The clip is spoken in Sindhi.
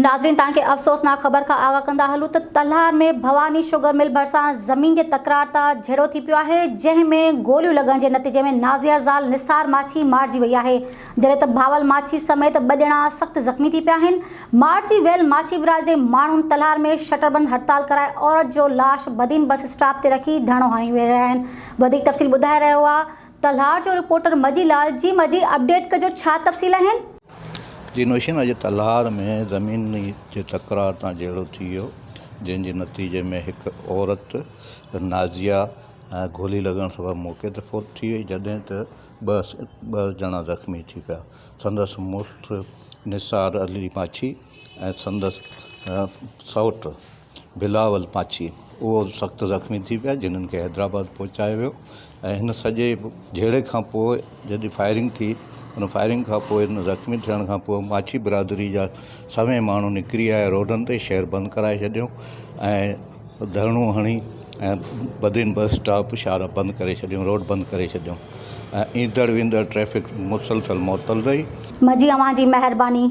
ناظرين توهان کي افسوسناڪ خبر کان آگاهه ڪندا هلون ته تلهار ۾ ڀواني شگر مل ڀرسان زمين جي تڪرار تان جهيڙو ٿي پيو آهي جنهن ۾ گوليون لڳڻ جي نتيجي ۾ نازيه زال نثار ماڇي مارجي وئي آهي جڏهن ته بهاول ماڇي سميت ٻه ڄڻا سخت زخمي ٿي پيا آهن مارجي ويل ماڇي برادري جي ماڻهن تلهار ۾ شٽربند هڙتال ڪرائي عورت جو لاش بدين بس اسٽاپ تي رکي ڌرڻو هڻي ويهي رهيا آهن وڌيڪ تفصيل ٻڌائي رهيو آهي تلهار جو رپورٽر مجي لال جي مجي اپڊيٽ ڪجو ڇا تفصيل آهن. جي نوشين اڄ تلهار ۾ زمين جي تڪرار تان جهيڙو ٿي ويو جنهن جي نتيجي ۾ هڪ عورت نازيه گولي لڳڻ سبب موقعي تي فوت ٿي وئي جڏهن ته ٻه ڄڻا زخمي ٿي پيا سندس مڙس نثار علي ماڇي ۽ سندس سئوٽ بلاول ماڇي اهو سخت زخمي ٿي پيا جنھن کي حيدرآباد پهچايو ويو ۽ هن سڄي جهيڙي کان پوء جڏهن فائرنگ ٿي ان فائرنگ کان پوء هن زخمي ٿيڻ کان پوء ماڇي برادري جا سوين ماڻهو نڪري آيا روڊن تي شهر بند ڪرائي ڇڏيو ۽ ڌرڻو هڻي ۽ بدين بس اسٽاپ شاهراهه بند ڪري ڇڏيو روڊ بند ڪري ڇڏيو ۽ ايندڙ ويندڙ ٽريفڪ مسلسل معطل رهي. مجي اوهان جي مهرباني.